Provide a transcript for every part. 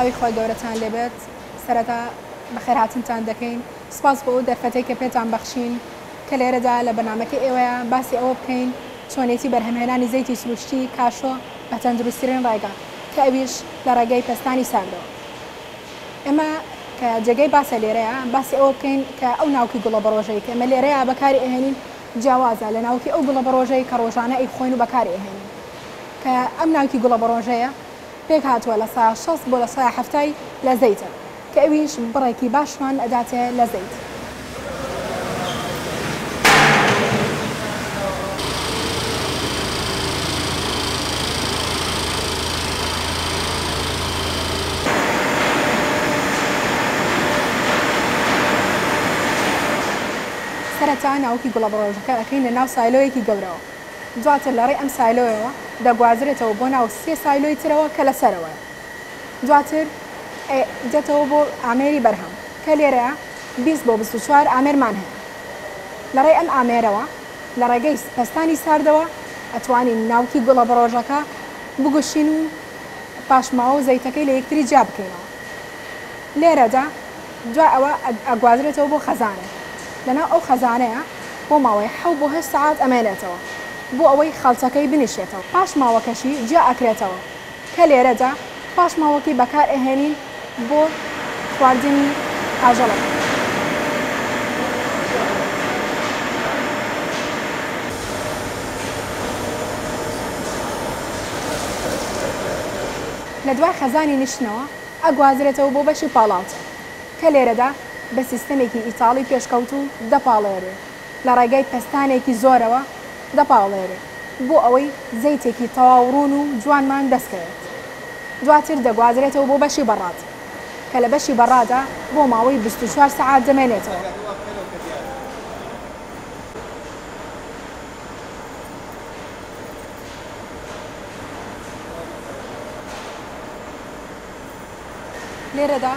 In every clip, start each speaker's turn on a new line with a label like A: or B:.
A: سڵاوی خوای گەورەتان لێبێت سەرەتا بەخێرهاتنتان دەکەین سوپاس بۆ ئەو دەرفەتەی کە پێتان بەخشین کە لێرەدا لە بەرنامەکەی ئێوەیا باسی ئەوە بکەین چۆنێتی بەرهەمهێنانی زەیتی سروشتی کاشۆ بە تەندروستترین ڕێگا کە ئەویش لە ڕێگەی پەستانی ساردەوە. ئێمە کە جێگەی باسە لێرەیا باسی ئەوە بکەین کە ئەو ناوکی گوڵەبەڕۆژەی کە ئێمە لێرەیا بەکاری ئەهێنین جیاوازە لە ناوکی ئەو گوڵەبەڕۆژەی کە ڕۆژانە ئەیخۆین و بەکاری ئەهێنین کە ئەم ناوکی گوڵەبەڕۆژەیە پێکهاتووە لە سا 60 بۆ لە سا حەفتای لە زەیتە کە ئەویش بڕێکی باشمان ئەداتێ لە زەیت. سەرەتا ناوکی گوڵەبەڕۆژەکە ئەکەینە ناو سایلۆیەکی گەورەوە، دواتر لە ڕێی ئەم سایلۆیەوە دەگوازرێتەوە بۆ ناو سێ سایلۆی ترەوە کە لە سەرەوەیە. دواتر دێتەوە بۆ ئامێری بەرهەم کە لێرە 20 بۆ 24 ئامێرمان هەیە. لە ڕێی ئەم ئامێرەوە لە ڕێگەی پەستانی ساردەوە ئەتوانین ناوکی گوڵەبەڕۆژەکە بگوشین و پاشماوە و زەیتەکەی لە یەکتری جیا بکەینەوە. لێرەدا دوای ئەوە ئەگوازرێتەوە بۆ خەزانێک. لەناو ئەو خەزانەیە بۆ ماوەی حەو بۆ هەشت سەعات ئەمێنێتەوە بۆ ئەوەی خەڵتەکەی بنیشێتەوە. پاشماوەکەشی جیا ئەکرێتەوە کە لێرەدا پاشماوەکەی بەکار ئەهێنین بۆ خواردنی ئاژەڵەکان. لە دوای خەزانی نیشتنەوە ئەگوازرێتەوە بۆ بەشی پاڵاوتن کە لێرەدا بە سیستەمێکی ئیتاڵی پێشکەوتوو دەپاڵێورێ لە ڕێگای پەستانێکی زۆرەوە دەپاڵێورێ بۆ ئەوەی زەیتێکی تەواو ڕوون و جوانمان دەست کەوێت. دواتر دەگوازرێتەوە بۆ بەشی بەڕاد کە لە بەشی بەڕادا بۆ ماوەی 24 سەعات دەمێنێتەوە. لێرەدا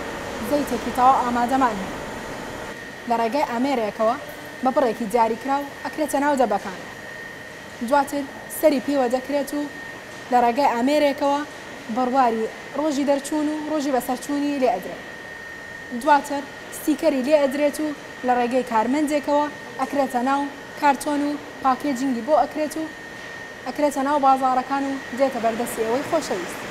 A: زەیتێکی تەواو ئامادەمان هەیە. لە ڕێگای ئامێرێکەوە بە بڕێکی دیاریکراو ئەکرێتە ناو دەبەکانەوە. دواتر سەری پێوە دەکرێت و لە ڕێگای ئامێرێکەوە بڕواری ڕۆژی دەرچوون و ڕۆژی بەسەرچوونی لێ ئەدرێت. دواتر ستیکەری لێ ئەدرێت و لە ڕێگەی کارمەندێکەوە ئەکرێتە ناو کارتۆن و packaging ی بۆ ئەکرێت و ئەکرێتە ناو بازاڕەکان و دێتە بەردەستی ئێوەی خۆشەویست.